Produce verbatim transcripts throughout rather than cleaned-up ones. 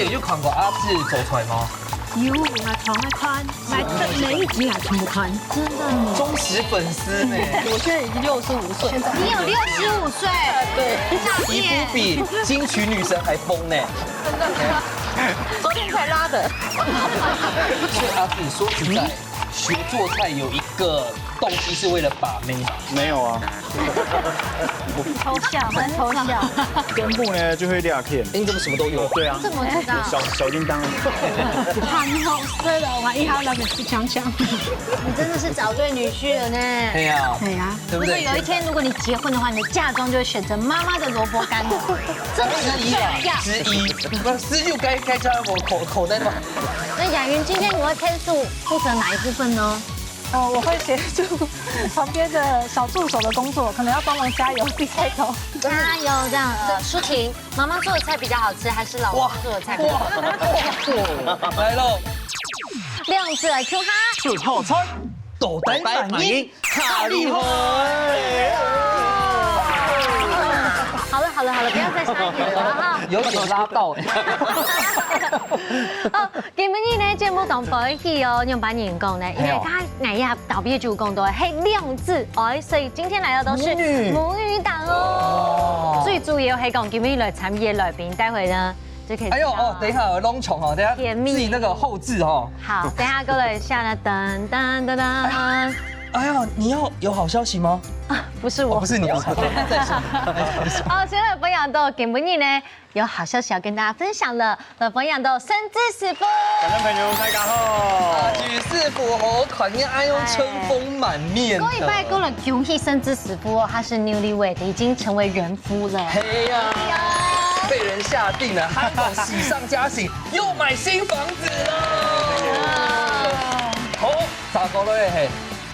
有看過阿志走出來嗎？有，我常常看，每每一集啊全部看。忠實粉絲呢。我现在已经六十五岁了。你有六十五岁，对，诈皮肤骗。比金曲女神还丰呢。昨天才拉的。所以阿志说实在，学做菜有一个动机是为了把妹吧？没有啊，偷笑，很偷笑。根部呢就会裂片。哎，你怎么什么都有？对啊，这么知道？小小叮当。很好吃的，我一下那个是强强。你真的是找对女婿了呢。对呀，对呀，对不对？如果有一天，如果你结婚的话，你的嫁妆就会选择妈妈的萝卜干，这个很重要。之一，不是就该该加我口口袋吗？那雅云，今天你会天数负责哪一部分呢？呃，我会协助旁边的小助手的工作，可能要帮忙加油、递菜刀。加油，这样。呃，舒婷，妈妈做的菜比较好吃，还是老公做的菜比较好吃？来喽，亮子来 Q 哈。就套餐，豆奶反应，卡厉害。好了好了好了，不要再下雨了哈。有点拉到哎。哦，今晡日呢，節目當歡喜哦，用把人講呢，因為他奶呀倒闭就講到黑亮子哎，所以今天來到都是母女母女檔哦。最主要還講今晡日來參與的來賓，待會呢就可以。哎呦哦，等一下，我弄穷哦，等一下甜蜜自己那个后置哦。好，等一下過來下來，噔噔噔噔。哎呀，你要有好消息吗？不是我，不是你啊，等一下再说。哦，所以來分享到今晡日呢，有好消息要跟大家分享了。來分享到生子師傅，观众朋友，大家好。女士傅好看你哎呦，春风满面。過一擺過來恭喜生子師傅哦，他是 newlywed，已經成為人夫了。嘿呀，被人下定了，還講喜上加喜，又买新房子了。好，打过了嘿。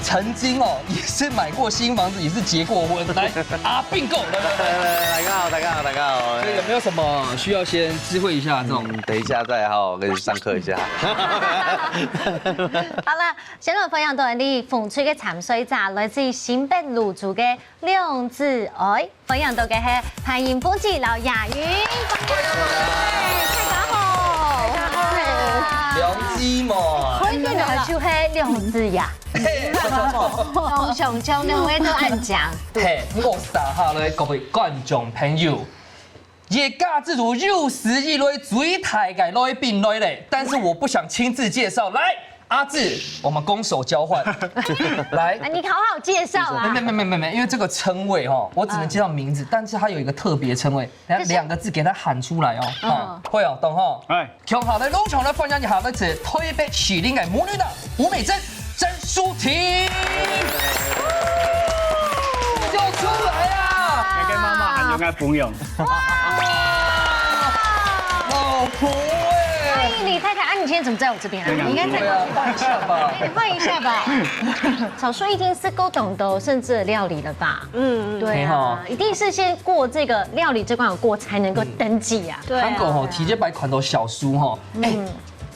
曾经哦，也是买过新房子，也是结过婚。来，阿并购，来来来来，大家好，大家好，大家好。所以有没有什么需要先知会一下这种？嗯，等一下再好好跟你上课一下。好了，先來分享到你紅隊个參賽者，來自於新北蘆洲个梁子愛，分享到个係潘英鳳姐摎雅云。大家好，良机嘛。可以呢，就係梁子呀。嘿，雄雄將兩位都恁講。嘿，我是打哈了各位观众朋友，也架制图有史以来最大个来宾来嘞，但是我不想亲自介绍，来，阿志，我们攻守交换，来。啊，你好好介绍啊没。没没没没没，因为这个称谓哈，我只能介绍名字，但是它有一个特别称谓，等下两个字给他喊出来哦。啊，会哦，懂哈？哎，共下来，攏共下来欢迎一下来自台北市立个母女档吴美珍、曾淑婷，又出来啊！跟妈妈喊有个朋友。老婆哎，欢迎李太太啊！你今天怎么在我这边啊？你应该在对啊，换一下吧。哎，你换一下吧。小叔一定是够懂得甚至料理了吧？嗯，对啊，一定是先过这个料理这关有过，才能够登记啊。对啊，韩国吼，提前摆款到小叔吼，哎，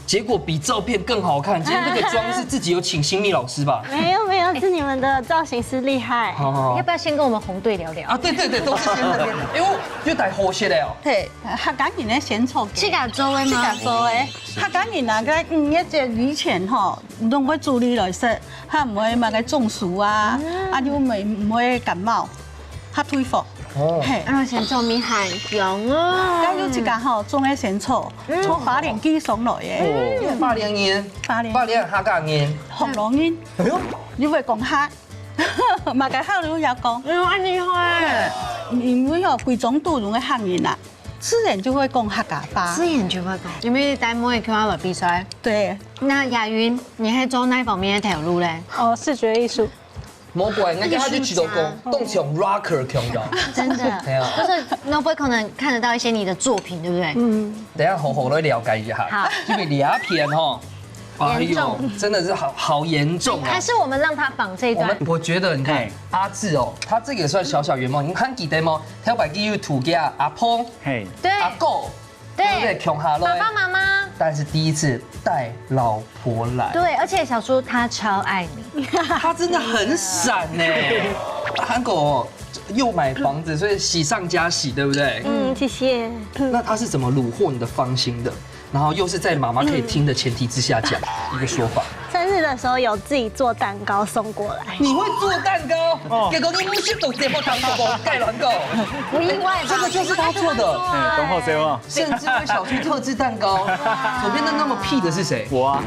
结果比照片更好看。今天这个妆是自己有请新秘老师吧？没有没有，是你们的造型师厉害。好好要不要先跟我们红队聊聊？啊，对对对，都是先这边。哎呦，又带好些了哦。嘿，客家人个仙草自家做的吗？自家做的。客家人啊，个五月节以前吼，拢会煮嚟来食，較毋會麼个中暑啊，啊又袂毋會感冒，較退火。哦，嘿，啊，仙草米很香哦。該有一家吼，種个仙草，从花莲寄上来的，哦，花莲人，花莲花莲客家人。福佬人，哎呦，你會講客，嘛个客語也講。哎呦，恁厲害！因為哦，歸庄都用个客人啊，自然就會講客家話。自然就會講。有沒有帶妹去外面比賽？對，那雅云，你還做哪方面的頭路嘞？哦，視觉艺术。魔鬼，人家他就觉得讲，动起用 rocker 强调。真的，对啊就是那会可能看得到一些你的作品，对不对？嗯，等一下好好来了解一下。好，因为两片哈，哎呦严重，真的是好好严重哦。还是我们让他仿这一段我们。我觉得你看嘿阿志哦，他这个也算小小圆梦。你看记得吗？跳百记有土家阿婆、嘿，对阿狗，对不对？对，穷哈喽。爸爸妈妈。但是第一次带老婆来，对，而且小叔他超爱你。他真的很闪呢。韩国哦又买房子，所以喜上加喜，对不对？嗯，谢谢。那他是怎么虏获你的芳心的？然后又是在妈妈可以听的前提之下讲一个说法。生日的时候有自己做蛋糕送过来。你会做蛋糕？哦结果你不是懂节目糖果不盖卵糕，不意外吧？这个就是他做的。哎，懂后生哦，甚至为小叔特制蛋糕，左边那那么屁的是谁？我啊，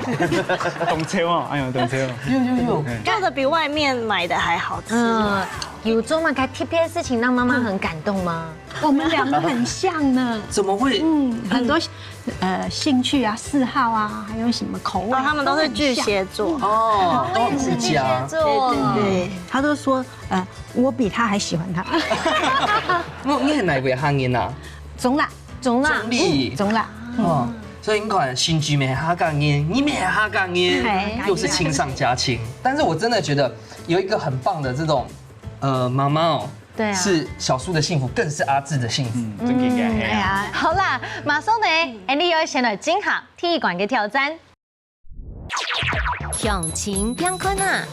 懂车哦，哎呦，懂车哦。有有有，做的比外面买的还好吃。嗯，有做么个特别的事情让妈妈很感动吗？我们两个很像呢。怎么会？嗯，很多呃兴趣啊、嗜好啊，还有什么口味啊，哦，他们都是巨蟹座。哦，都很顾家。座对对对，他都说，呃，我比他还喜欢他。我你很哪位客人啊？中啦，中啦，中立。中啦。哦，所以你看，新居没客家人，你没客家人，哎又是亲上加亲。但是我真的觉得有一个很棒的这种，呃，妈妈哦，对啊是小叔的幸福，更是阿志的幸福。嗯，真应该哎嘿啊。呀，好啦，馬上呢，俺哋要先來進行第一關个挑戰。鄉親請看啊！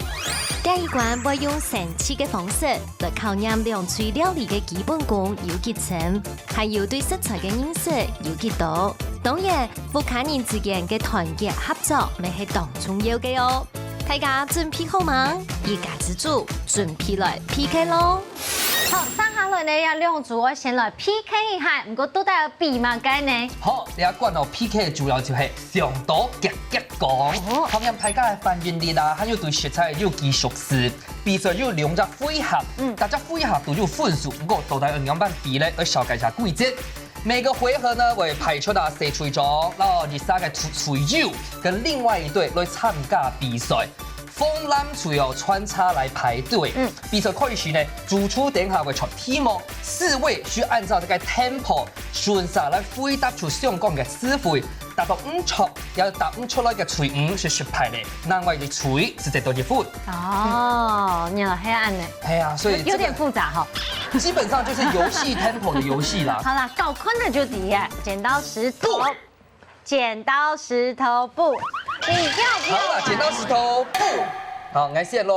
第一關會用生趣个方式來考驗兩隊料理个基本功有幾深，還有對食材个認識有幾多。當然，屋下人之間个團結合作乜係當重要个哦。大家準備好吂？一家之煮，準備來P K咯！好，接下來呢，這兩組愛先來P K一下，毋過到底愛比麼个呢？好，這關哦P K主要就係想到夾夾講，考驗大家个反應力啦，還有對食材有幾熟悉。比賽有兩隻回合，大家回合都有分數，毋過到底愛仰般比呢？愛紹介一下規則。每個回合呢會派出啊四隊長，然後二三個隊友跟另外一隊來參加比賽。防濫隊哦穿插來排隊。嗯，比賽開始呢，主廚等下會出題目，四位需按照這個tempo順續來回答出相關个詞彙，答到毋著，要答毋出來个隊伍係失敗个，另外一隊係得到一分。哦，原來係恁呢，哎呀，所以這個有點複雜哈。基本上就是遊戲tempo的遊戲啦。好啦，搞困難就第一，剪刀石頭不，剪刀石頭布，你要不要好了，剪刀石頭布。好，來先來，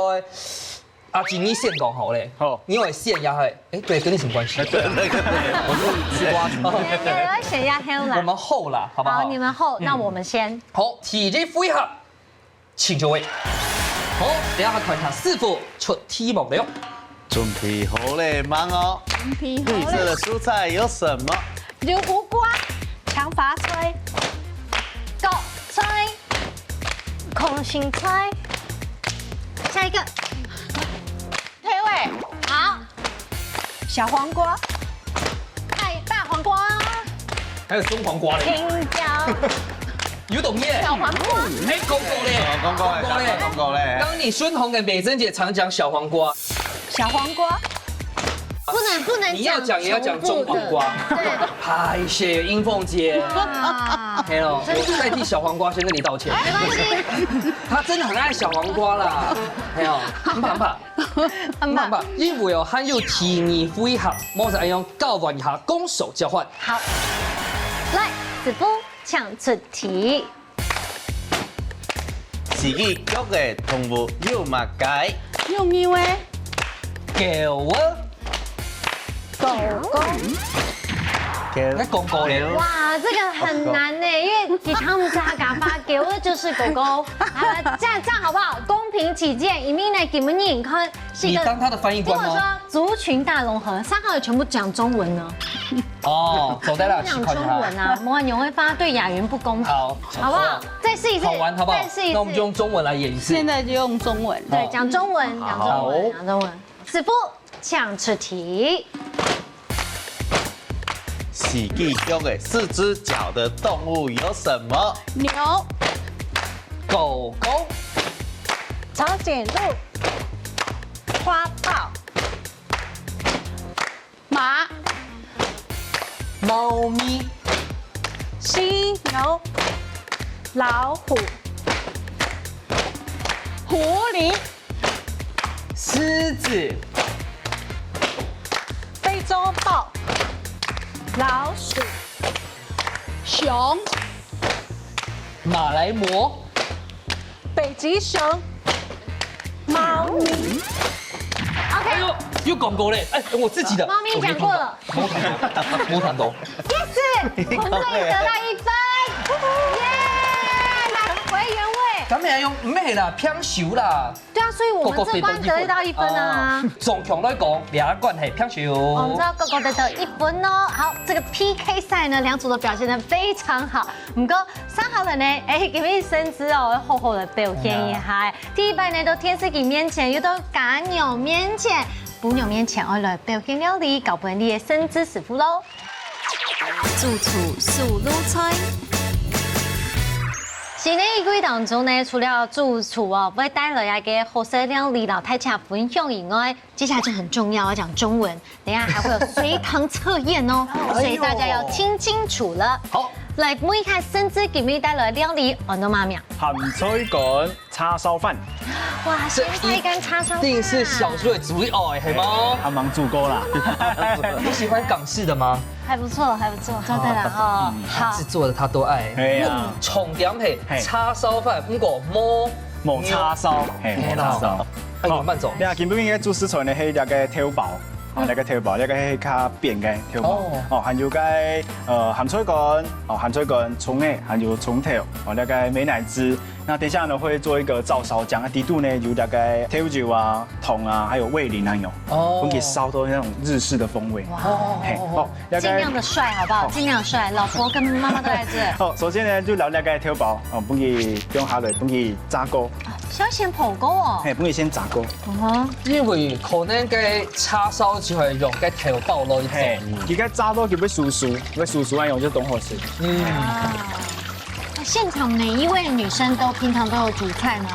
阿吉你先講好了。好你有先壓害？哎，對，跟你什麼關係？對，那個我是吃瓜群眾。你要選一下黑啦。我們後啦，好不好？好，你們後，那我們先。好，第一回合，請就位。好，等一下看一下師傅出題目了。準備好了吂哦？準備綠色的蔬菜有什麼？有苦瓜、長發菜、高菜、空心菜。下一個，退位，好，小黃瓜、大大黃瓜，還有酸黃瓜嘞，青椒，有懂耶？小黃瓜，哎，講過嘞，哦，講過了，講過了。剛你酸紅的美珍姐常講小黃瓜，小黃瓜、不能不能你要講也要講中黃瓜。重複的對，哎，謝謝英鳳姐。啊，没有，我代替小黄瓜先跟你道歉。沒關係，他真的很愛小黃瓜啦。没有，很棒很棒，很棒很棒。因為哦，還有第二回合，我是愛用交換一下攻守交換。好，來，師傅請出題。四隻腳个動物有麼个？有牛仔、狗啊，狗狗、該講過了。哇，這個很難呢，因為其他我們家嘎巴給我就是狗狗。好了，這樣這樣好不好？公平起見，因為呢，給你們看是一個你當他的翻譯官嗎？如果說族群大融合，三個人全部講中文呢？哦，走在那講中文啊，我們永會發對雅云不公平，好，好不好？再試一次，好玩好不好？再試一次。那我們就用中文來演一次。現在就用中文。對，講中文，講中文，講中文。師傅，請出題。四隻腳个四隻腳的動物有什麼？牛、狗狗，長頸鹿、花豹、馬、貓咪，犀牛、老虎、狐狸、獅子，非洲豹、老鼠、熊、馬來貘，北極熊、貓咪。哎呦，又廣告嘞！哎，我自己的，貓咪講過了。我沒有看到，沒有看到。 Yes，孔隊得到一分。耶，來，回原位。咱們要用毋係啦，平手啦。對啊，所以我們這關得到一分啊。各各得到一分啊。哦，總共來講，這關係平手。我們知道各各得到一分哦。好，這個P K賽呢，兩組都表現得非常好。毋過，上好了呢，哎，今日森之哦，好好的表現一下。第一擺呢，到電視機面前，又到家娘面前，餔娘面前，愛來表現料理，交分你个森之師傅咯。 主廚手路菜。新个一季當中呢，除了主廚哦，會帶來一個好食料理摎大家分享以外，接下來就很重要，要講中文，等一下還會有隨堂測驗哦，所以大家要聽清楚了。好，來，每一個森之今日帶來的料理，安到麼个名？鹹菜乾 叉燒飯。哇，鹹菜乾叉燒飯。一定是小時候的最愛，係無？還蠻足夠啦。你喜歡港式的嗎？還不錯，還不錯。做得啦，哦，嗯，好。自做的他都愛。哎呀。嗯，重點係，嘿。叉燒飯，毋過無，無叉燒，嘿，無叉燒。哎，慢走。好，你看，今晡日个主食材呢，係這個豆包，哦，這個豆包，這個係較扁个豆包，哦。哦，還有該，呃，鹹菜乾，哦，鹹菜乾、蔥仔，還有蔥頭，哦，這個美乃滋。 那等一下呢，會做一個照燒醬，啊，底肚呢有大概豆油啊、糖啊，還有味醂那種，哦。分佢燒到那種日式的風味。哇。嘿，哦，大概盡量的帥好不好？哦。盡量帥，老婆跟媽媽都在這。好，首先呢，就摎該豆包，哦，分佢用下來，分佢炸過。是要先烰過哦。嘿，分佢先炸過。嗯哼。因為可能該叉燒就會用該豆包來做。嘿，佢該炸到佢會酥酥，會酥酥，恁樣就當好食。嗯。啊。 現場每一位女生都平常都有煮菜嗎？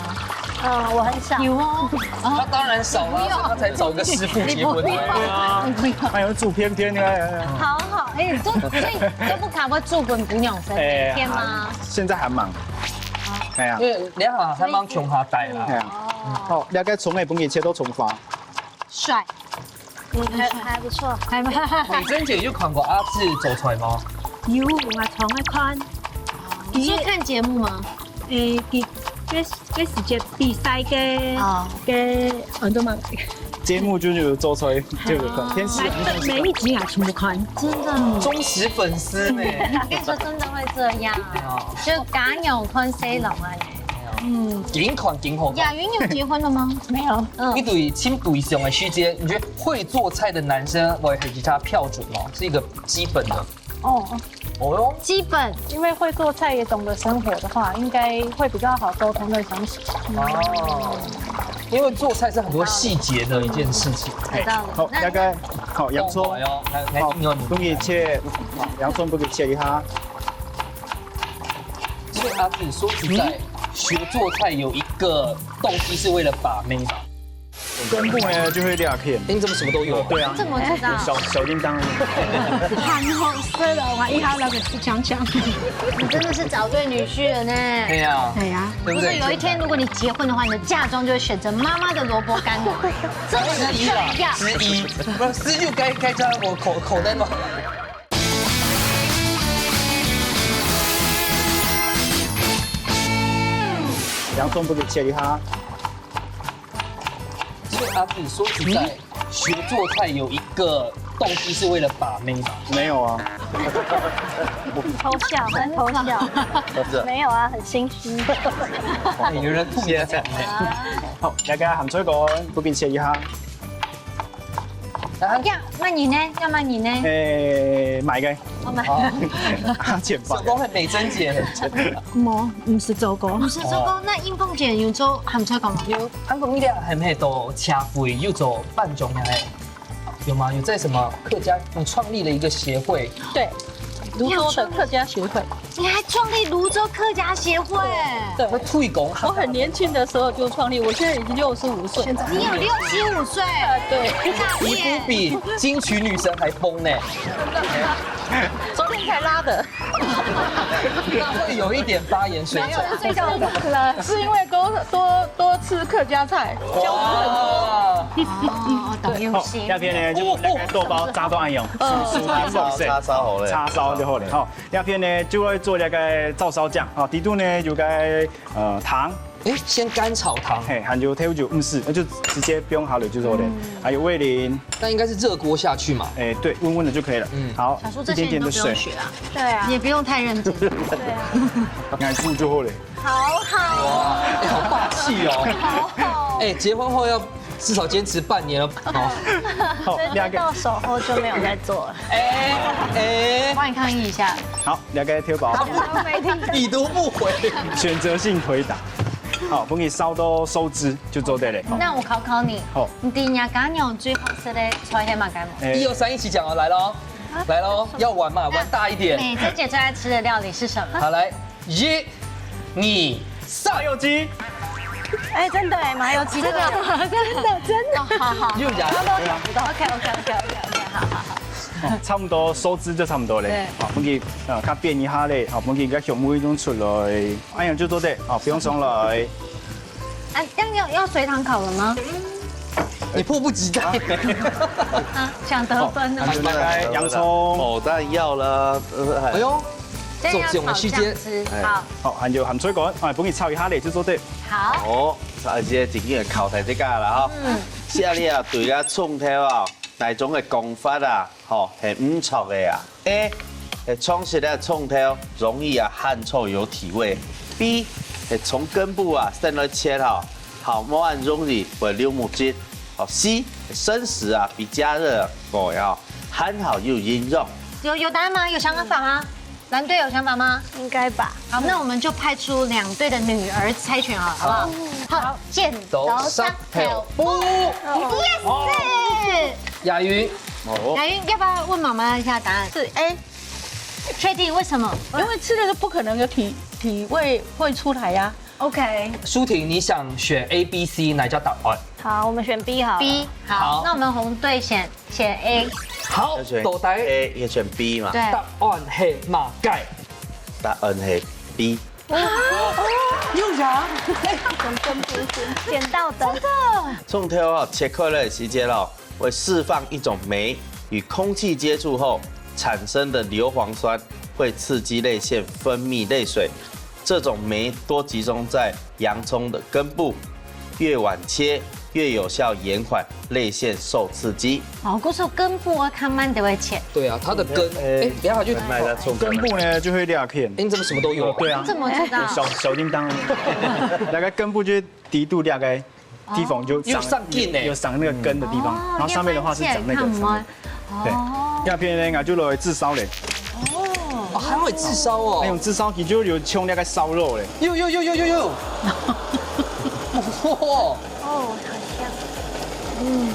呃，我很少。有哦。她當然少了，所以她才找個師傅結婚。你不用。哎呦，煮偏偏的。好好，哎，都，所以都不卡會煮分餔娘食，哎，每天嗎？現在還忙。哎呀。因為你好還蠻窮下呆啦。哎呀。好，了解蔥仔分佢切到蔥花。帥。 嗯，還，還不錯。還不錯。美珍姐有看過阿志做菜嗎？有，𠊎常愛看。你是看節目嗎？誒，佢，這，這是節比賽个，哦。个，很多嘛。節目就有做菜，就有看，電視。每，每一集啊，全部看。真的。忠實粉絲呢。我跟你說，真的會這樣，哦。就家娘看細人啊。 嗯，緊看緊好看。亞云有結婚了嗎？沒有。嗯。你對尋對象的時節，你覺得會做菜的男生會係一個標準嗎？是一個基本的。哦，哦喲。基本。因為會做菜也懂得生活的話，應該會比較好溝通跟相處。哦，因為做菜是很多細節的一件事情。有道理。好，那大概，好，洋蔥。哦，來，來，好，洋蔥。分佢切，洋蔥分佢切一下。 所以阿志，說實在，學做菜有一個動機是為了把妹吧？根部呢，就會裂片。你怎麼什麼都有？哦，對啊。怎麼知道？小，小叮噹。很好吃的，我一下那個吃香香。你真的是找對女婿了呢。對呀。對呀。對不對？不是有一天，如果你結婚的話，你的嫁妝就會選擇媽媽的蘿蔔乾，這很重要。之一啦，之一。不是，就該，該叫我口，口袋嘛。 洋蔥分佢切一下。所以阿志，說實在，學做菜有一個動機是為了把妹吧？沒有啊。偷笑，很偷笑。沒有啊，很心虛。哎，有人吐你的槽。好，來，給他鹹菜乾，分佢切一下。 啊，要麼人呢？要麼人呢？誒，買个。我買。哦。啊，錢包。手工很美珍姐。無，毋識做過。毋識做過，哦。那英鳳姐有做鹹菜乾嗎？有，韓國面店還沒有都車會有做半種的，有嗎？有在什麼客家，有創立了一個協會？對，蘆洲的客家協會。 你還創立蘆洲客家協會？對，會推廣客家文化。我很年輕的時候就創立，我現在已經六十五歲了。你有六十五歲？啊，對。皮膚比金曲女神還豐呢。昨天才拉的。那會有一點發炎水腫。沒有，是睡覺了，是因為多，多，多吃客家菜，哇。哦，懂用心。好，這片呢，就那個豆包炸到恁樣，嗯。酥酥脆脆，叉燒好了。叉燒就好了，吼。 這片呢，就會做這個照燒醬，哦，底肚呢，有個，呃，糖，哎，先乾炒湯。嘿，還有豆油，毋使，那就直接放下去就做得。還有味醂，那應該是熱鍋下去嘛。哎，對，溫溫的就可以了。嗯。好，想說這些你都不用學啊。一點點的水。對啊。也不用太認真。對啊。愛煮就好了。好好哦。哎，好霸氣哦。好好。哎，結婚後要至少堅持半年了。好。好，所以拿个到手後就沒有再做了。哎，哎。幫你抗議一下。好，拿个調包。已讀不回。選擇性回答。好，分佢燒到收汁就做得了。那我考考你，好。你知若家娘最好食个菜係麼个無？哎。一二三，一起講哦，來嘍，來嘍，要玩嘛，玩大一點。美珍姐最愛吃的料理是什麼？好，來，一、二、三。麻油雞。哎，真的哎，麻油雞，這個真的真的。哦，好好。又講，對啊。OK OK OK OK OK，好好好。哦，差不多收汁就差不多了。對。好，分佢呃較變一下了，好，分佢个香味就出來，恁樣就做得，好，放上來。啊，這樣要要隨堂考了嗎？你迫不及待。啊，想得分了。好，那就大概洋蔥。哦，當然要了。哎呦，這樣要炒醬汁，好。好，還有鹹菜乾，哎，分佢炒一下了就做得。好。哦，炒一下，正經个考大自家了哈。嗯。接下來啊，對啊，蔥頭啊，哪種个講法啊？ 吼，係毋著个啊。A，係長時个蔥頭，容易啊，很臭有體味。B，係從根部啊，先來切吼，好，無恁容易會流目汁。哦，C，係生食啊，比加熱過啊，很好有營養。有有答案嗎？有想法嗎？藍隊有想法嗎？應該吧。好，那我們就派出兩隊的女兒猜拳好了，好不好？好，剪刀石頭布。Yes！亞云，哦。亞云，要不要問媽媽一下答案？是 A。確定？為什麼？因為吃的時候不可能有體體味會出來呀。OK。舒婷，你想選A、B、C哪一家答案？好，我們選B好了。B，好，好。那我們紅隊選選 A。好，要選到底 A，也選B嘛。對。答案係麼个？答案係B。又講，哎，選到的。蔥頭啊，切開來个時節咯，會釋放一種酶，與空氣接觸後產生的硫磺酸會刺激淚腺分泌淚水，這種酶多集中在洋蔥的根部，越晚切越有效延緩 淚腺受刺激。哦，故所根部愛較慢就會切。對啊，它的根，哎，等一下就根部呢就會裂開。哎，你怎麼什麼都有？哦，對啊，怎麼知道？有小小叮噹，大概根部就是底肚裂開，地方就長，有上根欸。有長那個根的地方，哦，然後上面的話是長那個上面。對，哦。這片呢，我就來炙燒嘞。哦，還會炙燒哦。哎，用炙燒機就有像那個燒肉嘞。有有有有有有。哇。 哦，好香。嗯，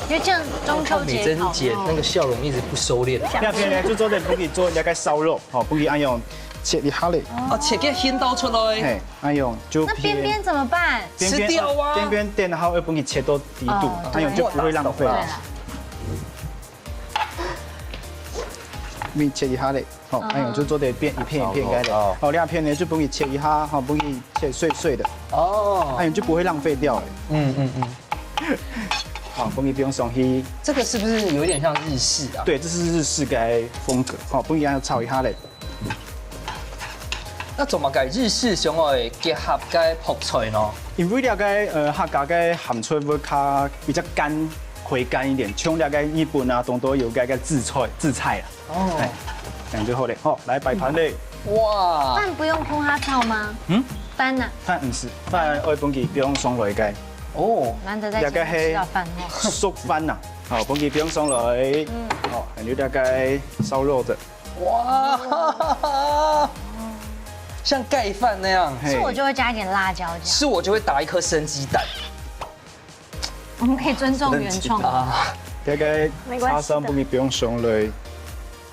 因為這樣中秋節烤肉。看美珍姐那個笑容一直不收斂。這片呢，就做得分佢做一個燒肉，吼，分佢恁樣切一下嘞。哦，切个形狀出來。嘿，恁樣就那邊邊怎麼辦？邊邊，吃掉啊。邊邊等好，又分佢切到底肚，哦，恁樣就不會浪費。對啦。你切一下嘞。 吼，嗯。哎喲，就做得變一片一片開的。哦。哦，兩片呢，就分佢切一下，吼，分佢切碎碎的。哦。哎喲，就不會浪費掉了。嗯嗯嗯。好，分佢放上去。這個是不是有點像日式啊？對，這是日式的風格。好，分佢這樣炒一下嘞。那做麼个日式想愛結合該覆菜呢？因為這個，呃，客家个鹹菜會較比較乾，回甘一點，像這個日本啊，當多有該個紫菜，紫菜啊。 哦。哎，這樣就好了。好，來擺盤嘞。哇。飯不用烰下炒嗎？嗯？飯呢？飯毋使，飯愛分佢放上來个。哦。難得在節目吃到飯哦。這個係熟飯吶，好，分佢放上來。嗯。好，還有大概燒肉的。哇。像蓋飯那樣。嘿。是我就會加一點辣椒醬。是我就會打一顆生雞蛋。 我們可以尊重原創。啊。這個沒關係的。叉燒分佢放上來。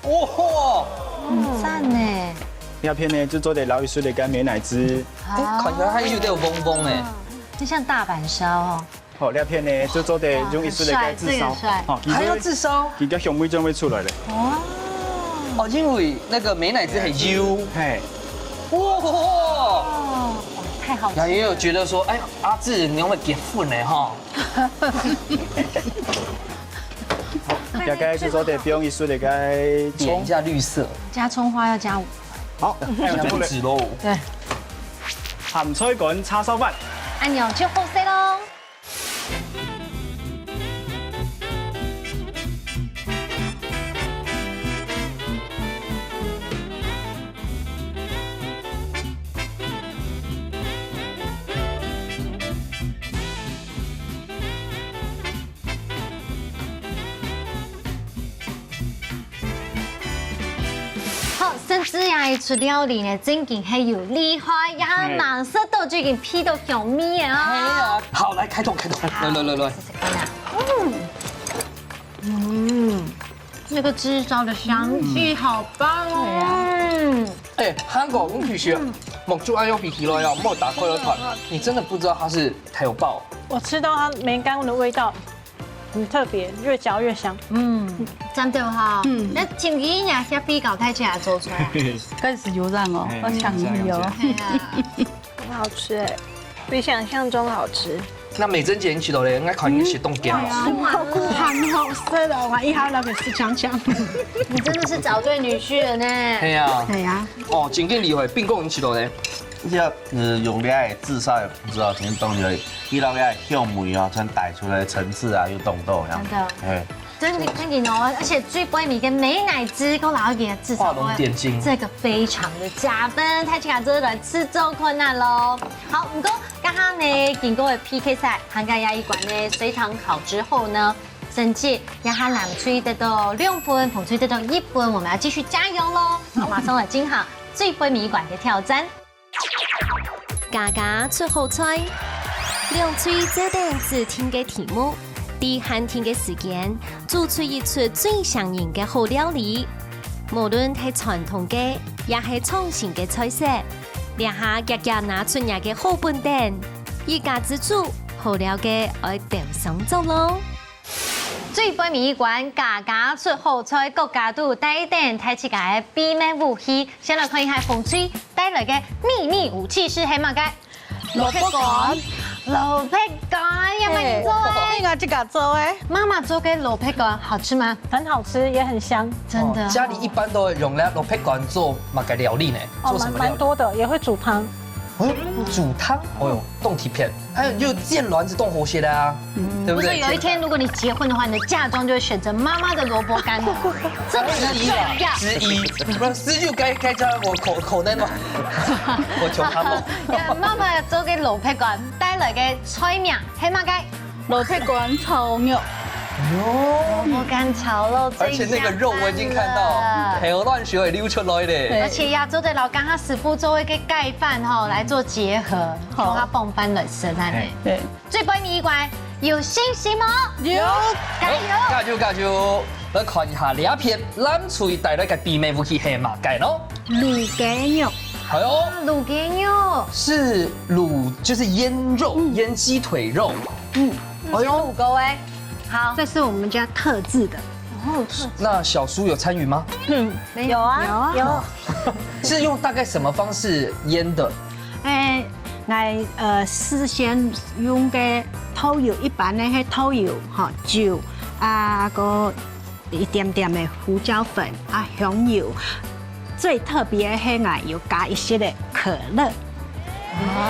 哇！很讚呢。這片呢，就做得撈一息个美乃滋。哎，看起來還有點黃黃哎。啊，就像大阪燒哦。好，這片呢，就做得用一息个炙燒。哇，很帥，這個帥。好，其實還要炙燒？佢个香味正會出來了。哦。哦，因為那個美乃滋很油。嘿。哇！哦，太好吃了。然後也有覺得說，哎，阿志，你有沒有結婚呢？哈。大概就做得放一息个點一下綠色。加蔥花要加五。好，那就不止嘍。對。鹹菜乾叉燒飯。恁樣就好勢咯。 好，甚至呀，一出料理呢，正經係有厲害，也還蠻食到，最近鼻到香味的哦。係啊，好，來開動，開動，來來來來，試試看啊。嗯，嗯，那個炙燒的香氣好棒哦。嗯，哎，韓國，你其實目珠愛用鼻起來哦，莫打開了看，你真的不知道它是豆包。我吃到它梅干的味道，很特別，越嚼越香。嗯，真的哈。嗯，那請問一下，這比較太起來做出來。開始有人哦，哎，我搶你哦。對啊，很好吃哎，比想象中好吃。那美珍姐，你去到咧，應該看你是凍掉了。很好吃的，我一下那个是香香。你真的是找對女婿了呢。哎呀，哎呀，哦，真个厉害，冰棍你去到咧。 這呃用這个炙燒，毋知道先當然，佢那个香味啊，全帶出來層次啊，又當多樣。真的。哎，真的真的哦，而且最尾面个美乃滋，講老一點，至少畫龍點睛，這個非常的加分，大家做來試做看啊咯。好，毋過剛剛呢，經過了 P K賽，還有這一關的隨堂考之後呢，成績也還藍隊得到兩分，紅隊得到一分，我們要繼續加油咯。好，馬上來進行最尾一關的挑戰。 家家出好菜，兩隊做等指定个題目，在限定个時間，做出一出最像人个好料理。無論係傳統个，也係創新个菜色，這下遽遽拿出若个好本等，一家之煮，好料个愛鬥上桌咯。 最尾一關，家家出好菜，各家都帶等大自家个秘密武器。先來看一下紅隊帶來个秘密武器是係麼个？蘿蔔乾。蘿蔔乾，也蠻做哎。你自家做哎？媽媽做个蘿蔔乾好吃嗎？很好吃，也很香。真的哦。哦，家裡一般都會用來蘿蔔乾做麼个料理呢？哦，蠻，做什麼料理？蠻多的，也會煮湯。哦，煮湯？哦喲，凍體片。 還有就煎卵子凍活血的啊，對不對？不是有一天，如果你結婚的話，你的嫁妝就會選擇媽媽的蘿蔔乾哦，這很重要。之一，不是，就該該叫我口口袋嘛，我求他們。媽媽做个蘿蔔乾，帶來个菜名，係麼个？蘿蔔乾炒肉。喲，蘿蔔乾炒肉，而且那個肉我已經看到，口水都流出來了。而且也做得摎剛剛師傅做一個蓋飯吼，來做結合。 好，同佢傍飯來食恁呢。對，最尾一關，有信心無？有，加油！加油加油！來看一下這片藍隊帶來个秘密武器係麼个咯？滷雞肉。哎喲，滷雞肉是滷，就是醃肉，醃雞腿肉。嗯，哎喲，滷過哎。好，這是我們家特製的。哦，那小叔有參與嗎？嗯，有啊，有啊，有。 是用大概什麼方式醃的？誒，𠊎呃事先用个豆油，一般个係豆油吼，酒啊，過一點點个胡椒粉啊，香油。最特別个係𠊎有加一息个可樂。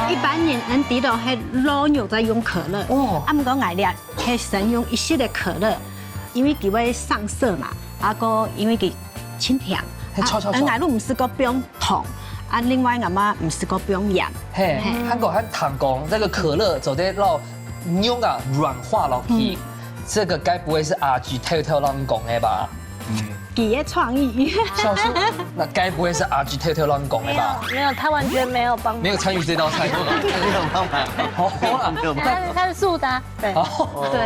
一般人恁知道係老肉在用可樂，哦，啊，毋過𠊎這係先用一息个可樂，因為佢會上色嘛，啊，過因為佢 清甜。啊，𠊎都毋係講放糖，啊，另外𠊎嘛毋係講放鹽。嘿，還過還聽講這個可樂做得讓肉啊軟化落去，這個該不會是阿姊偷偷亂講个吧？幾个創意。小叔，那該不會是阿姊偷偷亂講个吧？沒有，沒有，他完全沒有幫忙。沒有參與這道菜，沒有幫忙。好啦，他是，他是素的啊，對。哦，對。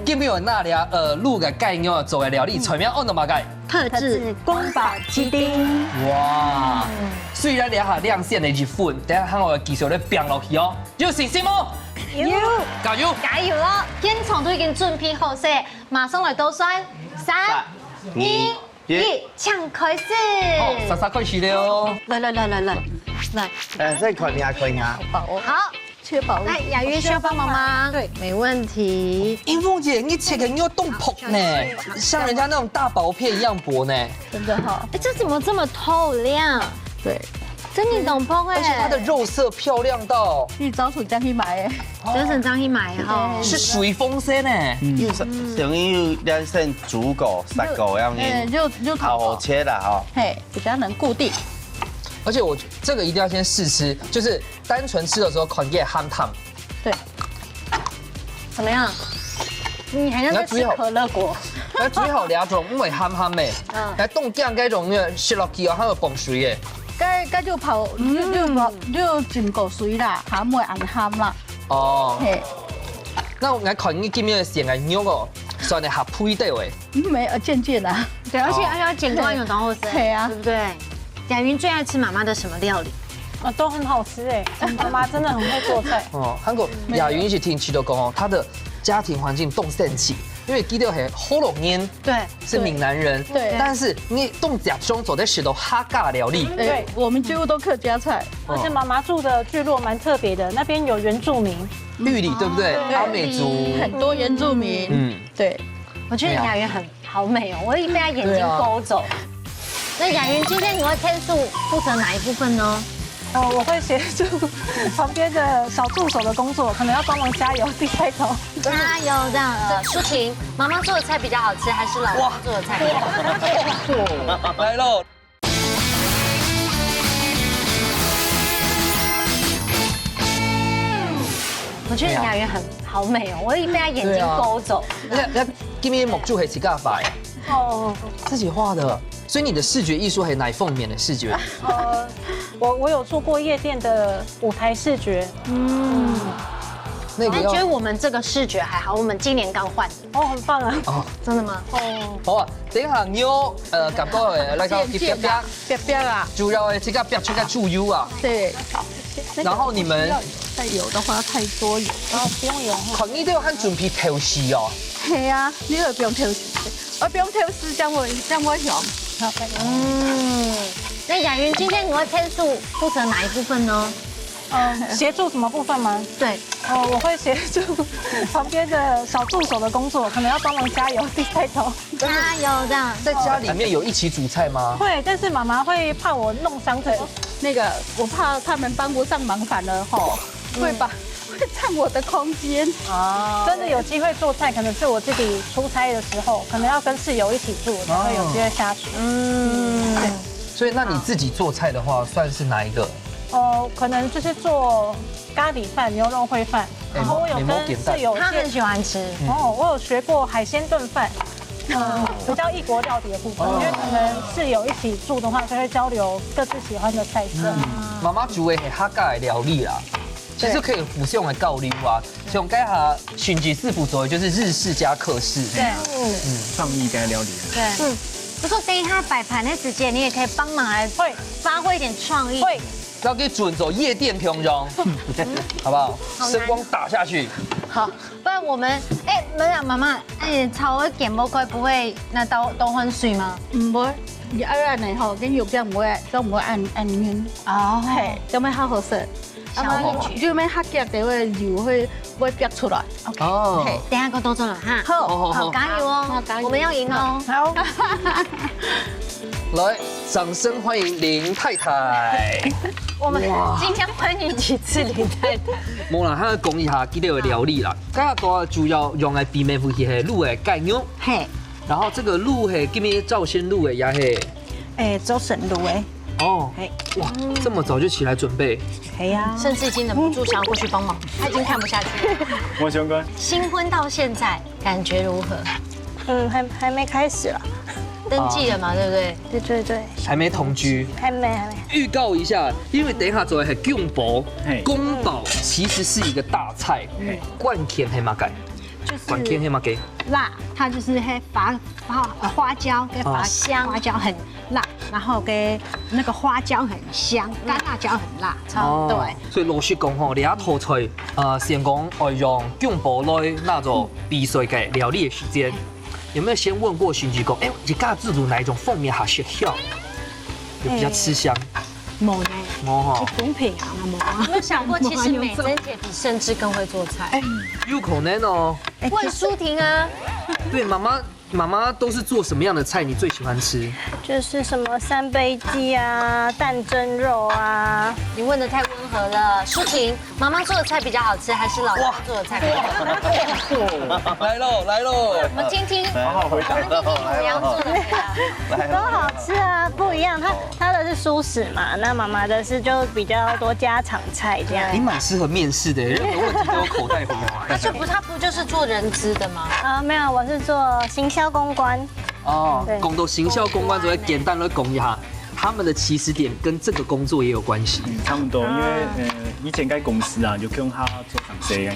今日有那裡啊，呃，滷个雞肉做个料理，菜名安到麼个？ 特製宮保雞丁。哇！雖然這下領先了一分，等下還愛繼續來拚落去哦。有信心無？有。加油！加油哦！現場都已經準備好勢，馬上來倒算，三、二、一，請開始。好，煞煞開始了哦。來來來來來來，哎，再看一下，看一下。好，確保。來，雅玉需要幫忙嗎？對，沒問題。英鳳姐，你切个肉當薄呢，像人家那種大薄片一樣薄呢。真的哈。哎，這怎麼這麼透亮？對，真个當薄欸。而且它的肉色漂亮到，你早上正去買个。早上正去買个吼。是水紅色呢。因為上，上一兩線煮過、煠過樣个，欸，就，就好切啦吼。嘿，比較能固定。而且我這個一定要先試吃，就是單純吃的時候，可能也鹹淡。對。怎麼樣？你好像在吃可樂果。那最好這種，因為鹹鹹个，嗯。來凍醬該種，因為食落去哦，它有膨水个。該，該就泡，就，就泡，就浸過水啦，鹹會恁鹹啦。哦。嘿。那𠊎看你今日選个肉哦，算係合配个喂。嗯，沒有，漸漸啦。對，而且，哦。而且要剪斷有多厚色，嘿啊。對不對？雅雲最愛吃媽媽的什麼料理？啊，都很好吃欸，媽媽真的很會做菜。哦，還過雅雲一直聽佢都講哦，她的家庭環境當神奇，因為佢兜係學老人，對，是閩南人，對。但是你當接觸做得食到客家料理。對，我們幾乎都客家菜。而且媽媽住的聚落蠻特別的，那邊有原住民。玉里，對不對？對，阿美族。很多原住民。嗯。對。我覺得雅雲很好美哦，我一直被她眼睛勾走。對啊。那雅雲，今天你會天數負責哪一部分呢？哦，我會協助旁邊的小助手的工作，可能要幫忙加油，第一開頭。加油，這樣。呃，舒婷，媽媽做的菜比較好吃，還是老公做的菜比較好吃？來嘍。 我覺得雅雲很好美哦，我一直被她眼睛勾走。對啊。那，那今日目珠係自家畫个？哦。自己畫的，所以你的視覺藝術還哪一方面的視覺？呃，我，我有做過夜店的舞台視覺。嗯。那個要，我覺得我們這個視覺還好，我們今年剛換的。 哦，很棒啊。哦。真的嗎？哦。好啊，等一下你有，呃，感覺的，來到一邊邊，邊邊啊。主要的這個邊這個豬油啊。對。然後你們，再油的話，太多油。哦，不用油。看你都有很準備調味哦。係啊，你又不用調味，我不用調味，這樣會，這樣會香。好，再油。嗯，那雅雲，今天你會天數負責哪一部分呢？嗯，協助什麼部分嗎？對。哦，我會協助旁邊的小助手的工作，可能要幫忙加油，第一開頭。加油，這樣。在家裡面有一起煮菜嗎？會，但是媽媽會怕我弄傷自己。那個，我怕他們幫不上忙，反而吼，會把，會佔我的空間。哦。真的有機會做菜，可能是我自己出差的時候，可能要跟室友一起住，才會有機會下廚。嗯。對。所以，那你自己做菜的話，算是哪一個？ 哦，可能就是做咖哩飯、牛肉燴飯，然後我有跟室友借，他很喜歡吃。哦，我有學過海鮮燉飯，嗯，比較異國料理的部分，因為可能室友一起住的話，就會交流各自喜歡的菜色。媽媽煮个係客家个料理啦，其實可以互相來交流啊。像該下 訓志師傅做的就是日式加客式。對。創意該料理。對。嗯。不過等一下擺盤的時間，你也可以幫忙來，會，發揮一點創意。會。要去準做夜店共樣，好不好？好難。聲光打下去。好，不然我們，哎，沒有，媽媽，哎，炒个鹹無該不會那倒，倒換水嗎？嗯，不會，你愛按呢吼，跟油變不會，都不會按，按緊。哦。嘿，都會好好食。 小火。啊，就免較遽，等會油會，會煏出來。哦。嘿。等一下，給我動作了哈。好。好，好，好。好，加油哦。好，加油。我們要贏哦。好。來，掌聲歡迎林太太。我們今天歡迎幾次林太太？無啦，佢講一下佢兜个料理啦。該下主要用个秘密武器係滷个雞肉。嘿。然後這個滷係今日朝晨滷个，也係 哎，朝晨滷个。哦，嘿。哇，這麼早就起來準備？嘿呀。甚至已經忍不住想要過去幫忙，他已經看不下去了。我想講，新婚到現在感覺如何？嗯，還，還沒開始啦。登記了嘛，對不對？對，對，對。還沒同居。還沒，還沒。預告一下，因為等一下做个係宮保，嘿。宮保其實是一個大菜，嘿。關鍵係麼个？就是關鍵係麼个？辣，它就是黑發 花，呃，花椒跟發，哦。香。花椒很辣，然後跟那個花椒很香，嗯。乾辣椒很辣。哦。對。所以老實講吼，這道菜，呃，先講，呃，用宮保來拿做比賽个料理个時間，有沒有先問過訓志講，哎，你家自煮哪一種方面較適合？有比較吃香？哎，無呢。無吼。就公平啊，無啊。有沒有想過，其實美珍姐比甚至更會做菜？哎，有可能哦。哎，問舒婷啊。對，媽媽妈妈都是做什么样的菜？你最喜欢吃？就是什么三杯鸡啊、蛋蒸肉啊。你问的太温和了，舒婷，妈妈做的菜比较好吃，还是老妈做的菜比较好吃？来喽，来喽！我们听听，好好回答。我们听听母羊做的菜啊。都好吃啊，不一样。它它的是蔬食嘛，那妈妈的是就比较多家常菜这样。你蛮适合面试的，任何问题都有口袋回答。他就不，他不就是做人资的吗？啊，没有，我是做行销公关。哦对，讲到行销公关，就会简单的讲一下，他们的起始点跟这个工作也有关系。嗯，差不多，因为呃，以前在公司啊，就跟他做上司一样。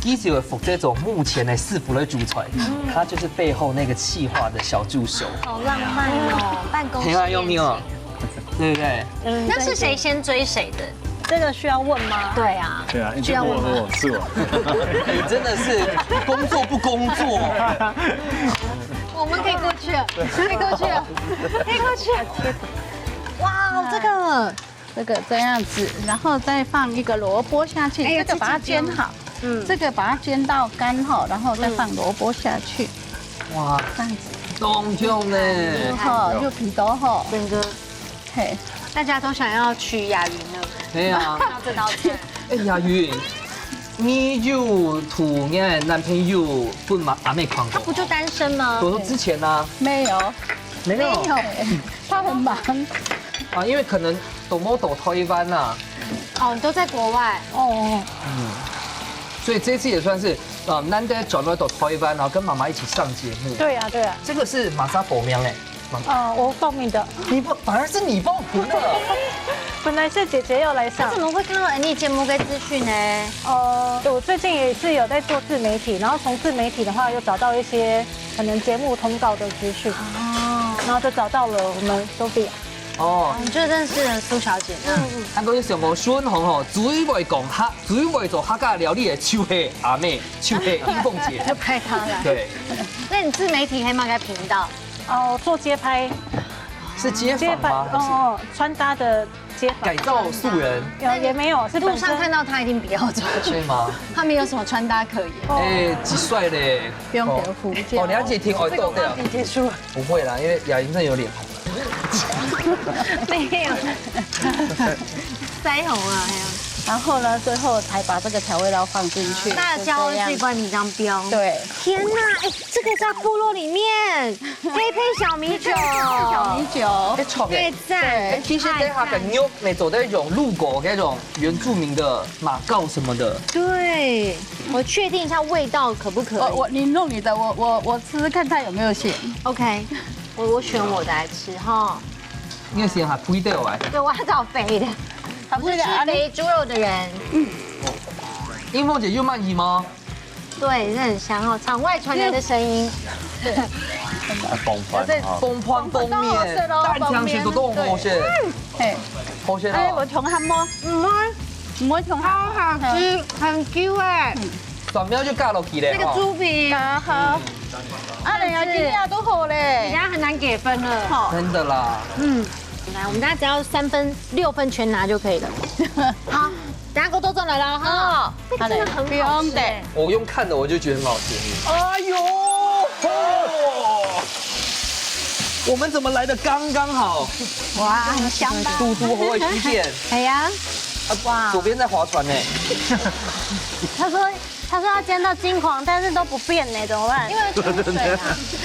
其实有负责做目前的师傅的主菜，他就是背后那个企划的小助手。好浪漫哦，办公室很爱用力哦，对不对？嗯，那是谁先追谁的？这个需要问吗？对啊，对啊，需要我吗？我是我。你真的是工作不工作？我们可以过去了，可以过去了，可以过去了。哇，这个这个这样子，然后再放一个萝卜下去，哎呀这个把它煎好，嗯，这个把它煎到干哈，然后再放萝卜下去，哇，这样子，当香呢！哈，又皮多哈，整个嘿，大家都想要娶雅云了，对啊，看到这道菜。哎，雅云，你有同你的男朋友分妈阿妹看过？不就单身吗？我说之前呢，没有，没有没有，他很忙，啊，因为可能都没到台湾呐，哦，你都在国外。哦，所以这次也算是呃难得转回到台湾，然后跟妈妈一起上节目。对呀、对呀、这个是马上报名哎，哦，我报名的。你报，反而是你报名的。本来是姐姐要来上怎，么会看到你节目跟资讯呢？哦，我最近也是有在做自媒体，然后从自媒体的话，有找到一些可能节目通告的资讯，哦，然后就找到了我们 Sophia。哦，你就认识了苏小姐呢。他跟你讲过，孙红吼，最会讲客，最会做客家料理的，就系阿妹，就系一凤姐。就拍她了。对，那你自媒体可以吗？开频道？哦，做街拍，是街街拍访吗？还是哦，穿搭的街访改造素人？也也没有，是路本身上看到她一定不要走，对吗？她没有什么穿搭可言。哎，几帅嘞！不用给我服务。哦，了解听哦，懂的。结束了，不会啦，因为雅云真的有脸红。没有。腮红啊，还有然后呢，最后才把这个调味料放进去，辣椒就这样自己帮你这样标。对，天哪，哎，这个在部落里面可以配小米酒，小米酒，哎，错太哎。赞。哎，其实等一下个肉呢，做得用路过那种原住民的马告什么的。对，我确定一下味道可不可以。我我你弄你的，我我我吃吃看它有没有咸。 OK，我我选我的来吃哈。你个先还配对哦，哎，对，我要找肥的，它不是啊，吃肥猪肉的人。英凤姐又满意吗？对，这很香哦。场外传来的声音，啊，崩盘哈。崩盘崩面，蛋汤水都够好吃，嘿，好吃哎，我哦。同行吗？嗯，我同行。好好吃，很 Q 哎。转喵就尬落去嘞，那个猪皮，啊好，啊，人家今天都好等嘞。下很难给分了。好，真的啦。嗯，来，我们大家只要三分六分全拿就可以了。好，等下给我都转来了哈。这个真的很好吃哎。我用看的我就觉得很好吃。哎呦，哦，我们怎么来的刚刚好？哇，很香吧？嘟嘟好会出现。哎呀，啊，左边在划船呢。他说他说他煎到金黄，但是都不变呢，怎么办？因为有泉水啊。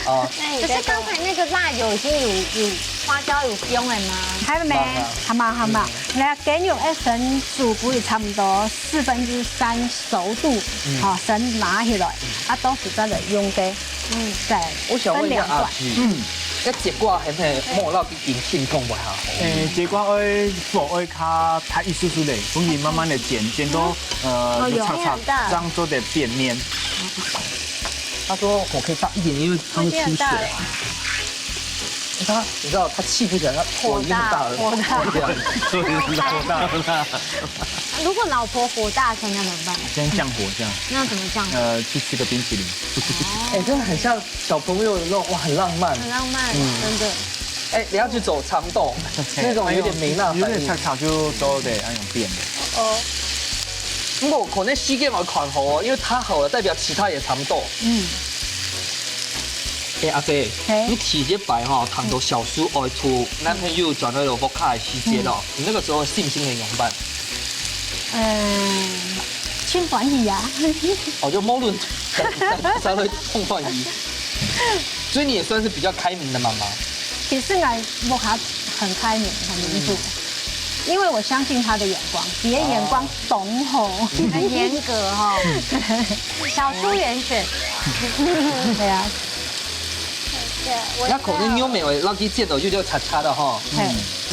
啊，可是刚才那个辣油已经有有花椒有香了吗？还没，好嘛好嘛，来，给你用一分煮，不会差不多四分之三熟度，好，先拿起来，啊，到时再来用个，嗯，再我想问一下分两段阿志，嗯，那节瓜还没没落去顶顶痛不好？诶，节瓜愛火愛較大一絲絲的，所以慢慢的煎，煎到呃哦有有擦擦，這樣做得變面。他说我可以大一点，因为他会出水啊。他，你知道他气不起来，他火已经很大了，火大这样。所以火大。如果老婆火大，想想怎么办？先降火這樣，那怎么降？呃，去吃個冰淇淋。哎，真的很像小朋友的那种，哇，很浪漫。很浪漫，真的。哎，你要去走长洞，那种有点没那反应有點。擦擦就做得那種變。不過可能時間會看好哦，因為他好了，代表其他也差不多。嗯，哎，阿姐，嘿。你第一擺吼，聽到小叔愛渡男朋友轉來到屋下个時節哦，你那個時候心情會仰般？嗯，真歡喜呀。哦，就無論啥都當歡喜。所以你也算是比較開明的媽媽。其實我屋下很開明，很民主，因為我相信他的眼光，別人眼光懂吼。很嚴格吼。小叔嚴選。對啊。對，我也要。那可能牛尾會落去濺到就就擦擦的哈。嘿。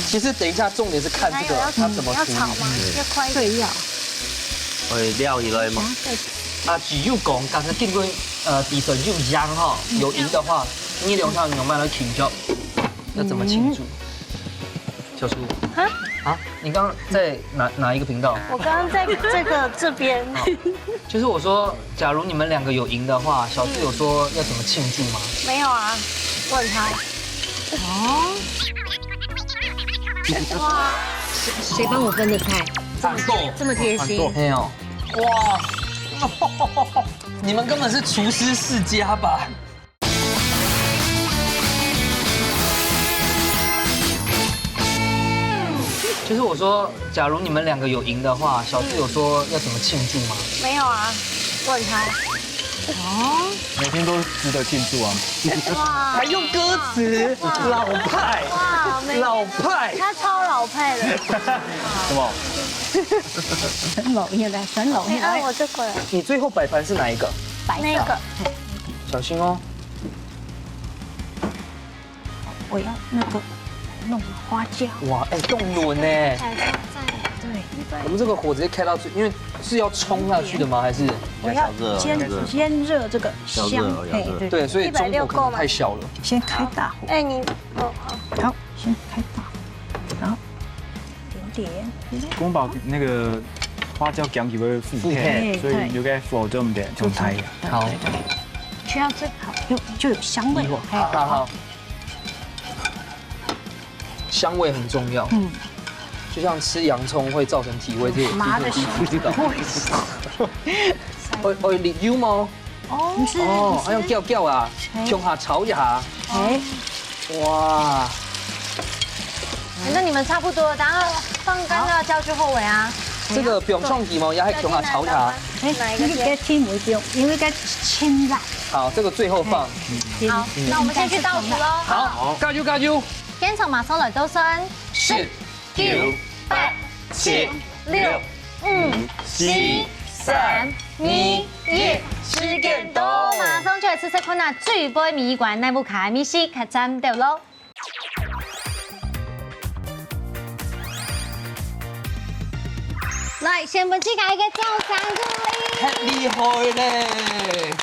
其實等一下重點是看這個它怎麼處理。要炒嗎？要快一點。對呀。會撈起來嗎？啊，只有講，剛才經過，呃，底層有鹽哈，有鹽的話，你兩條牛慢慢慶祝，要怎麼慶祝？小叔。啊？啊，你剛剛在哪，哪一個頻道？我剛剛在這個，這邊。好。就是我說，假如你們兩個有贏的話，小智有說要怎麼慶祝嗎？沒有啊，問他。哦。哇，誰幫我分的菜？這麼，這麼貼心。沒有。哇，你們根本是廚師世家吧？ 就是我說，假如你們兩個有贏的話，小智有說要怎麼慶祝嗎？沒有啊，問他。哦。每天都值得慶祝啊。哇。還用歌詞，哇。老派，哇，沒，老派。他超老派的。什麼？神老，現在神老，哎，現在。啊，我這個。你最後擺盤是哪一個？白色。那個。小心哦。 我要那個弄花椒。哇，哎，凍卵呢？對。我們這個火直接開到最，因為是要衝下去的嗎？還是？我要煎，要小熱哦，要熱。煎熱這個香，小熱哦，要熱。嘿，對。對，所以中火可能太小了。一百六十夠嗎？先開大火。哎，你，哦，好。好，先開大火，然後點點。宮保那個花椒醬就會附配，附配。所以有個火重點，重開。好。對，對，對。需要這，好，就，就有香味了。好，好。 香味很重要。嗯。就像吃洋蔥會造成體味，這也麻的不知道。會，會流嗎？哦，是，哦，是。還要攪攪啊，哎。共下炒一下。哎。哇。反正你們差不多，等下放乾辣椒就好了啊。這個不用重洗嗎？也還共下炒一下。哎，哪一個先？你給聽我一遍，因為該清辣。好，這個最後放。哎。好，那我們先去倒數嘍。好，加油，加油。 現場馬上來倒算，十、九、八、七、六、五、四、三、二、一，時間到。馬上就來試試看啊，最尾尾一關，哪屋下个味緒較讚到咯。來，先分自家一個掌聲鼓勵。太厲害了！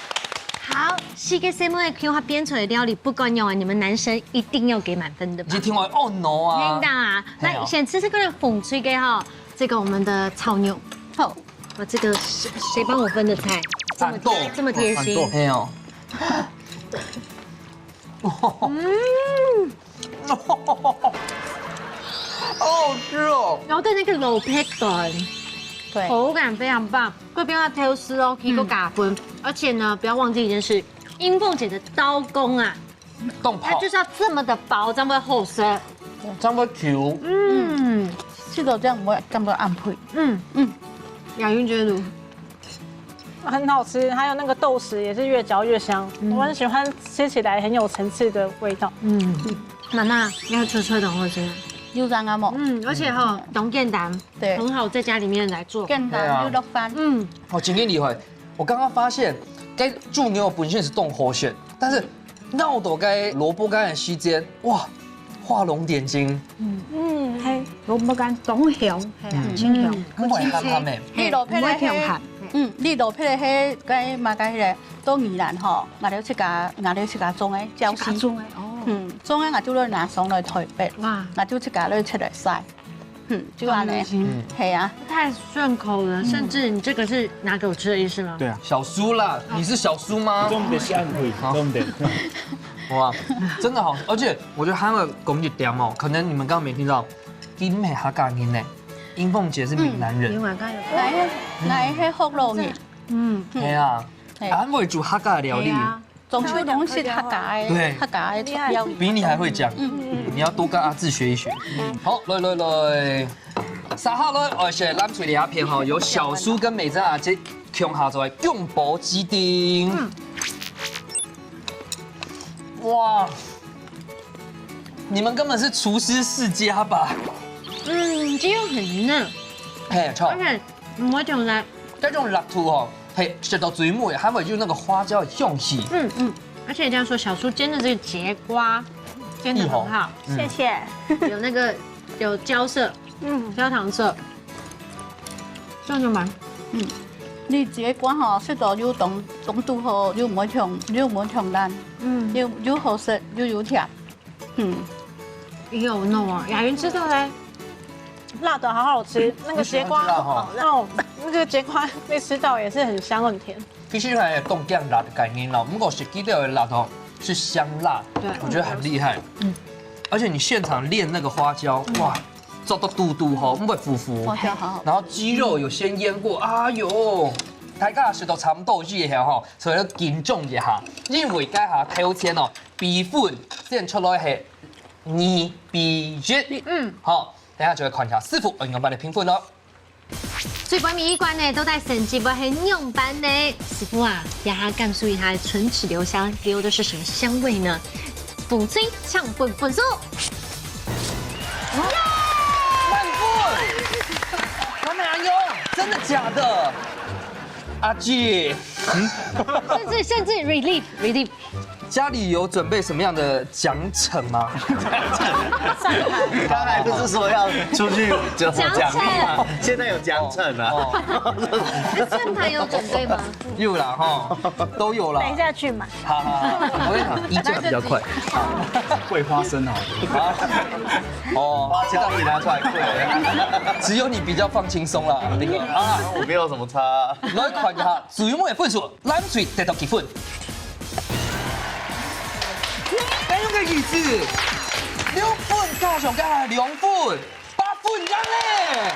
好，四個細妹共下變出來个料理，不管樣啊，你們男生一定要給滿分的吧？一定要哦，no啊。應當啊，嘿哦。那先試試看紅隊个哈，這個我們的炒牛肉，我這個誰，誰幫我分的菜，這麼貼，讚哦。這麼貼心。讚哦。嘿哦。嗯。 好好吃哦。然後在那個滷白飯，對。口感非常棒，這邊要挑絲哦，可以夠加分。嗯。而且呢，不要忘記一件事，英鳳姐的刀工啊，當好。它就是要這麼的薄，這樣會好食。這樣會Q。嗯。這個這樣會，這樣會暗配。嗯。嗯。雅雲覺得如何？ 很好吃，還有那個豆豉也是越嚼越香，嗯。我很喜歡吃起來很有層次的味道。嗯，媽媽，你愛脆脆的好吃。有這樣啊無？嗯，而且吼，當簡單，對。很好在家裡面來做。簡單，對啊。又落飯。嗯。哦，真个厲害！我剛剛發現，該豬肉本身是當好食，但是 摎到該蘿蔔乾个時節，哇，畫龍點睛。嗯。嗯，係，蘿蔔乾當香，係啊，嗯。真香。嗯。毋會鹹鹹个。你蘿蔔个，毋會忒鹹。嗯，你蘿蔔个該麼个个，到宜蘭吼，𠊎兜自家，𠊎兜自家種个，礁溪。自家種个，哦。嗯，種个𠊎就來拿上來台北，哇。𠊎就自家來切來曬。 嗯，就恁呢。嗯。係啊。太順口了，嗯。甚至你這個是拿給我吃的意思嗎？對啊。小叔啦，你是小叔嗎？重點是安徽，好。重點。哇，真的好，而且我覺得還有講一點哦，可能你們剛剛沒聽到，佢毋係客家人呢，英鳳姐是閩南人。嗯。另外一個有。𠊎係，𠊎係福佬人。嗯。係啊，係。還會煮客家料理。係啊。中秋東西客家的，對客家的料理。比你還會講，嗯，你要多跟阿志學一學。好，來來來，接下來，而且藍隊這片哈，有小蘇跟美珍阿姊共下做的宮保雞丁。哇，你們根本是廚師世家吧？嗯，雞肉很嫩，嘿，超。而且我覺得這種辣度哦，嘿，食到嘴尾，還會有那個花椒的香氣。嗯嗯，而且一定要說，小蘇煎的這個櫛瓜煎得很好，謝謝。有那個有焦色，嗯，焦糖色，這樣就蠻，嗯，你櫛瓜吼，食到又當當堵好，又無像又無像爛，嗯，又又好食又有甜，嗯，也有弄啊，雅云吃到嘞。 辣的好好吃，那個櫛瓜，哦，那個櫛瓜被吃到也是很香很甜。其實還有講減辣的概念咯，不過實際的辣哦是香辣，對，我覺得很厲害。嗯，而且你現場煉那個花椒，哇，做到嘟嘟吼，不會浮浮。花椒好好吃。然後雞肉有先醃過，哎呦，大家食到差不多以後吼，所以要緊張一下，因為該下頭前哦，比分先出來係二比一，嗯，好。 等下就會看一下師傅用樣般來評分咯。最尾一關呢，到底成績會係仰般呢？師傅啊，這下感受一下唇齒留香，留的是什麼香味呢？紅隊請分分數。滿分！完美阿勇，真的假的？阿姐，甚至甚至 relief relief。 家裡有準備什麼樣的獎懲嗎？剛才不是說要出去就獎勵嗎？現在有獎懲啊。哦，那算盤有準備嗎？有啦哈，都有啦。等一下去买。好好好，我跟你讲，衣架比较快。桂花生好了。好。哦，花椒你拿出来跪。只有你比较放轻松啦，那个啊，我没有什么差。来看一下最尾的分数。 藍隊得到幾分？該个意思，六分加上加兩分，八分贏咧！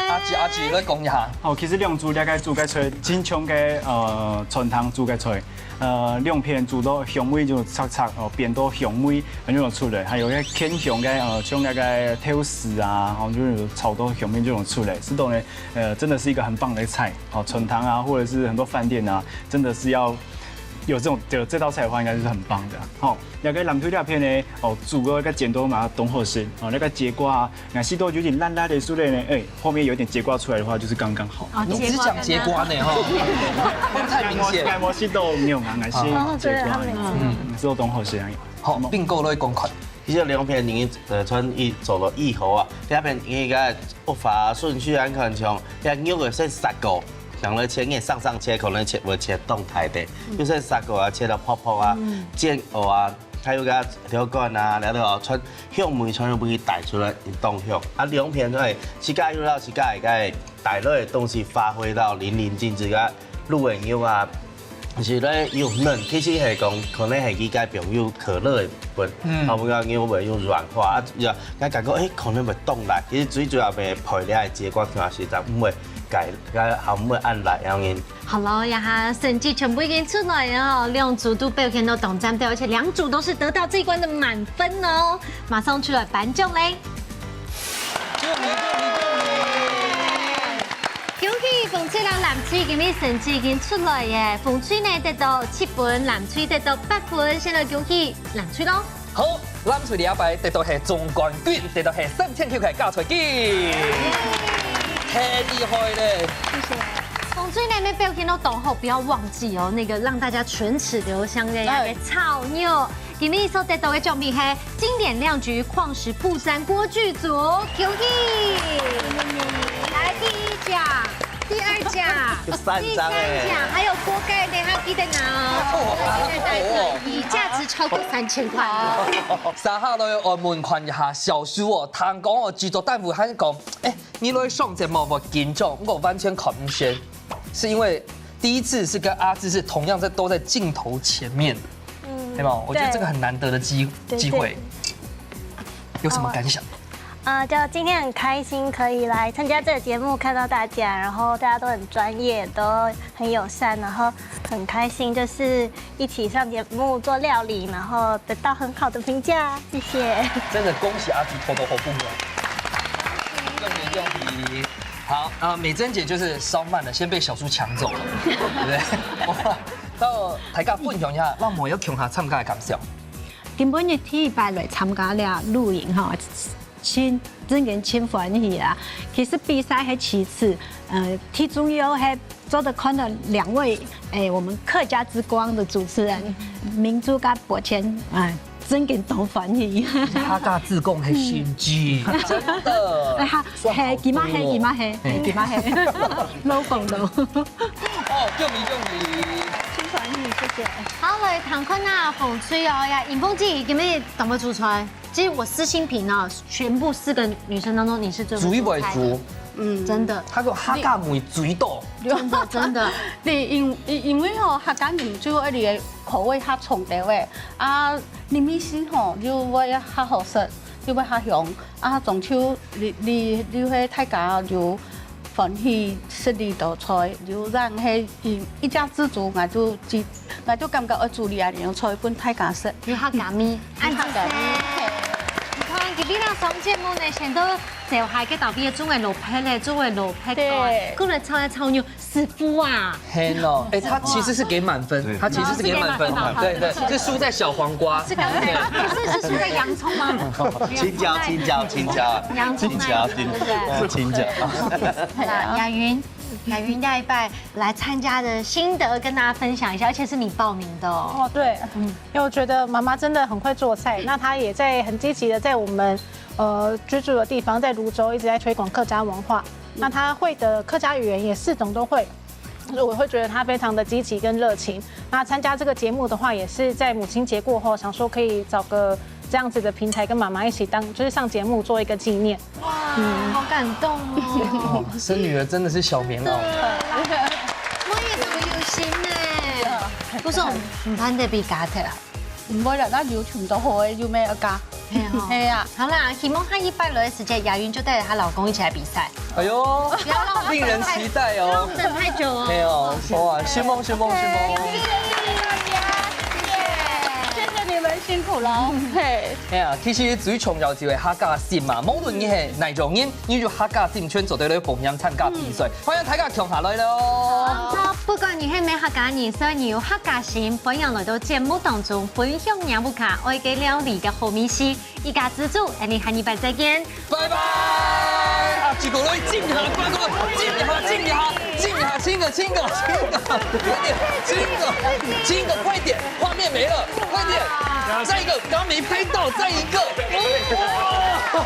阿志阿志，來講一下。哦，其實兩組了解煮个菜，真像个呃傳統煮个菜，呃兩片煮到香味就赤赤哦，變到香味很有出來，還有个偏香个呃像那个豆豉啊，哦就是炒到香味就有出來，是當然 呃，真的是一个很棒的菜。好，春堂啊，或者是很多饭店啊，真的是要有这种有这道菜的话，应该是很棒的。好，那个蓝队那片呢，哦，煮个个剪刀嘛，懂好吃。哦，那个节瓜啊，那西多有点烂烂的之类呢，哎，后面有点节瓜出来的话，就是刚刚好。哦，你只讲节瓜呢，哈，太明显。我西多没有嘛，那是节瓜，嗯，是都懂好吃而已。好，并购来讲看。 其實兩片已經呃穿一做了以後啊，這片應該屋下順序安看像，這肉个先殺過，像來切，你上上切可能切會切當大的，就先殺過啊，切到薄薄啊，煎鵝啊，還有个條管啊，了後穿香味穿入去帶出來，當香。啊，兩片都係自家有了自家个帶落个東西發揮到淋漓盡致个滷个肉啊。 是咧有嫩，其實係講可能係佢个朋友可樂个分，嗯，後尾个牛會有軟化啊，也，也感覺誒可能會凍來，其實最主要係配料个結果看實在毋會改，該還毋會恁來樣樣。好了，呀哈，成績全部已經出來了哦，兩組都表現到當讚，而且兩組都是得到這一關的滿分哦。馬上出來頒獎嘞！恭喜紅隊摎藍隊今日成績已經出來耶！紅隊呢得到七分，藍隊得到八分，先來恭喜藍隊咯。好，藍隊這擺得到係總冠軍，得到係三千Q个加菜金，太厲害了！謝謝。紅隊呢，你表現到當好，不要忘記哦，那個讓大家唇齒留香的那個炒肉。 今日所得到个獎品係經典料理礦石不沾鍋具組，恭喜！來第一獎、第二獎、有三張欸。第三獎，還有鍋蓋，等一下記得拿哦，記得帶上，價值超過三千塊哦。接下來我們看一下小蘇哦，聽講哦，製作單位還講，哎，你來上節目無緊張，毋過完全看毋出，是因為第一次是跟阿志是同樣在都在鏡頭前面。 嗯，對吧？我覺得這個很難得的機機會，有什麼感想？呃，就今天很开心可以来参加这个节目，看到大家，然后大家都很专业，都很友善，然后很开心，就是一起上节目做料理，然后得到很好的评价，谢谢。真的恭喜阿吉偷偷好不了。恭喜恭喜！好，啊，美珍姐就是稍慢了，先被小叔抢走了，对不对？哇，到大家分享一下，让我有共下参加的感想。今晡日第一擺來參加這露營吼，真真个真歡喜啦。其實比賽係其次，呃，最重要係做得看到兩位，誒，我們客家之光的主持人明珠跟伯謙，哎，真个當歡喜。客家之光係心機，真的。哎哈，嘿，佢嘛嘿，佢嘛嘿，嘿，佢嘛嘿，老公公。哦，恭喜恭喜！真歡喜，謝謝。好，來，唐坤啊，紅隊哦呀，尹鳳姐今日怎麼主持？其實我私心評啊，全部四個女生當中，你是最會主意不做菜的，足，嗯，真的，他个客家味最多。真的真的，你因因因為吼，客家人就愛你个口味較重口味啊，你味緒吼又會較好食，又會較香啊，中秋你你你會大家就歡喜食你道菜，就讓係一一家之煮，我就只我就感覺愛煮你恁樣菜分大家食。你好感恩，按讚好感恩你看，今天上節目呢，先都走下个倒闭个中个老配嘞，中个老配个，對过来炒来炒牛，師傅啊，很哦，哎，他其实是给满分，他其实是给满分，对对，是输在小黄瓜。是刚才是是是在洋葱吗？青椒，青椒，青椒，洋葱青椒，那一个，对不对？青椒。那雅云，雅云下一拜来参加的心得跟大家分享一下，而且是你报名的哦。哦，对，嗯，因为我觉得妈妈真的很会做菜，那她也在很积极的在我们呃居住的地方，在泸州一直在推广客家文化。那她会的客家语言也四种都会，所以我会觉得她非常的积极跟热情。那参加这个节目的话，也是在母亲节过后，想说可以找个这样子的平台，跟妈妈一起当就是上节目做一个纪念。哇，好感动哦！生女儿真的是小棉袄。我也是有心呢，不是我们班的比嘎特啊。毋會啦，那有全部都好个，有咩个加？嘿哦係啊，好啦，希望下一拜来的时间，雅云就带着她老公一起来比赛，哎呦，不要让我们令人期待哦。等太久哦。没有，哇，承蒙承蒙承蒙。谢谢你们辛苦了，嘿。哎呀，其实最重要就係客家心嘛，無論你係哪種人，你有客家心全做得來報名參加比賽，歡迎大家共下來咯。好，不管你係無客家人，只要你有客家心，歡迎來到節目當中分享你屋下愛个料理个好味緒。一家之煮，俺哋下禮拜再見。拜拜！啊，舉个來，敬一下，乖乖，敬一下，敬一下，敬一下，親个，親个，親个，快點，親个，親个，快點，畫面沒了，快點，再一個，剛剛沒拍到，再一個，哇！